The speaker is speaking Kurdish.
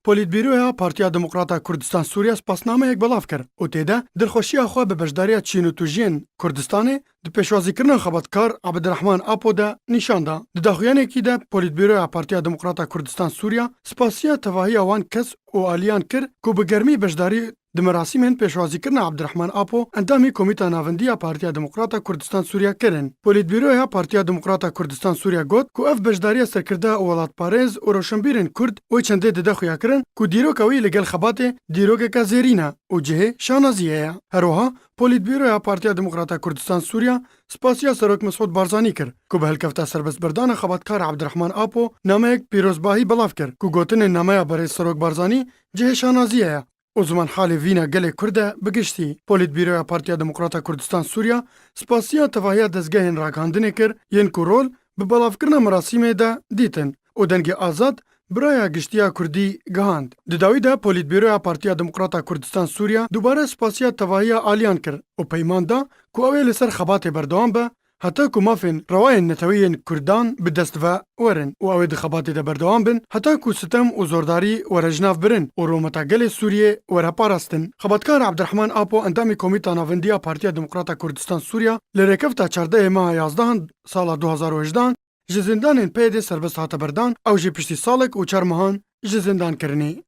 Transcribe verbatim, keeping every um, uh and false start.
Polîtbîroya Partiya Demokrata Kurdistan Sûriya spasnameyek belav kir û tê de dilxweşiya xwe bi beşdariya çînûtûjiyên Kurdistanê di pêşwazîkirina xebatkar Abdirehman Apo de nîşan da. Di daxuyanekî de Polîtbîroya Partiya Demokrata Kurdistan Sûriya spasiya tevahiya wan kes û aliyan kir ku bi germî beşdarî di merasîmên pêşwazîkirina Abdirehman Apo, endamî Komîta Navendî ya Partiya Demokrata Kurdistan Sûriya kirin. Polîtbîroya Partiya Demokrata Kurdistan Sûriya got ku ev beşdariya serkirde û welatparêz û roşenbîrên Kurd wê çendê dide xuyakirin ku dîroka wî li gel xebatê dîrokeke zêrîn e û cihê şanaziyê ye. Her wiha Polîtbîroya Partiya Demokrata Kurdistan Sûriya spasiya Serok Mesûd Barzanî kir ku bi hilkefta serbestberdana xebatkar Abdirehman Apo nameyek pîrozbahî belav kir ku gotinên nameya berêz Serok Barzanî cihê şanaziyê ye û ziman halê vîna gelê Kurd e bi giştî. Polîtbîroya Partiya Demokrata Kurdistan Sûriya spasiya tevahiya dezgehên ragihandinê kir yên ku rol bi belavkirina merasîmê de dîtin û dengê azad bi raya giştiya Kurdî gihand. Di dawî de Polîtbîroya Partiya Demokrata Kurdistan Sûriya dubare spasiya tevahiya aliyan kir û peyman da ku ew ê li ser xebatê berdewam be heta ku mafên rewayên netewî yên Kurdan bi dest ve werin û ew ê di xebatê de berdewam bin heta ku sitem û zordarî were jinavbirin û rûmeta gelê Sûriyê were parastin. Xebatkar Abdirehman Apo, endamî Komîta Navendî ya Partiya Demokrata Kurdistan Sûriya, li rêkefta çardehê meha yazdehan sala du hazar û hejdehan ji zindanên P Y D'ê serbest hate berdan, ew jî piştî salek û çar mehan ji zindan kirinê.